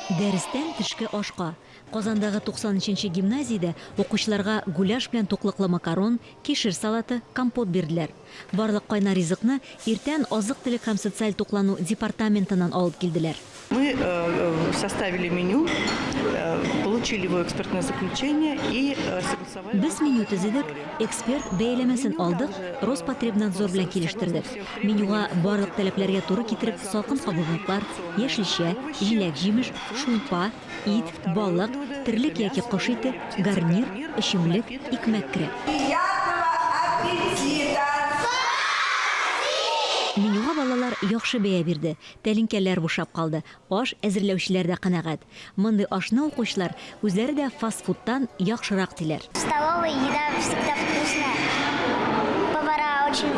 Дәрестән төшке ашка. Казандагы 93 нче гимназиядә укучыларга гуляш белән туклыклы макарон, кишер салаты, компот бирделәр. Барлык кайнар ризыкны иртән азык-төлек һәм социаль туклану департаментыннан алып килделәр. Мы составили меню, получили его экспертное заключение и согласовали. Без меню төзедек, эксперт бәяләмәсен алдык, Роспотребнадзор белән килештердек. Менюга барлык таләпләргә туры китереп салкын кабымлыклар, яшелчә, җиләк-җимеш, шулпа, ит, балык, терлек яки кош ите, гарнир, эчемлек, икмәк керә. Приятного аппетита! Менюга балалар яхшы бәя бирде, тәлинкәләр бушап калды, аш әзерләүчеләр дә канәгать. Мондый ашны укучылар үзләре дә фастфудтан яхшырак диләр. В столовой еда всегда вкусная, повара очень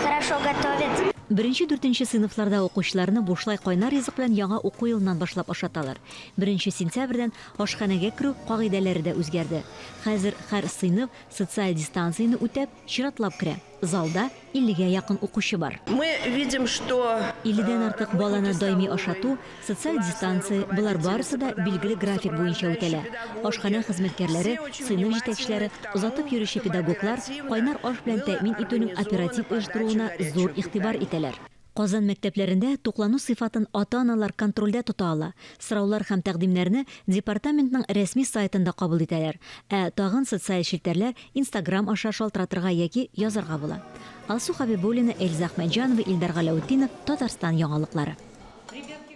хорошо готовят. Беренче-дүртенче сыйныфларда укучыларны бушлай кайнар ризык белән яңа уку елыннан башлап ашаталар. Беренче сентябрьдән ашханәгә керү кагыйдәләре дә үзгәрде. Хәзер һәр сыйныф социаль дистанцияне үтәп, чиратлап керә. Залда иллегә якын укучы бар. Мы видим, что Илледән артык баланы даими ашату, социаль дистанция, болар барысы да билгеле график буенча үтәлә. Ашханә хезмәткәрләре, сыйныф җитәкчеләре, озатып йөрүче педагоглар кайнар аш белән тәэмин итүнең оператив оештырылуына зур игътибар итәләр. Казан мәктәпләрендә туклану сыйфатын ата-аналар контрольдә тота ала. Сораулар һәм тәкъдимнәрне департаментның рәсми сайтында кабул итәләр. Ә тагын социаль челтәрләр, Инстаграм аша шалтыратырга яки язарга була. Алсу Хәбибуллина, Эльза Әхмәтҗанова, Илдар Галәүтдинов, Татарстан яңалыклары.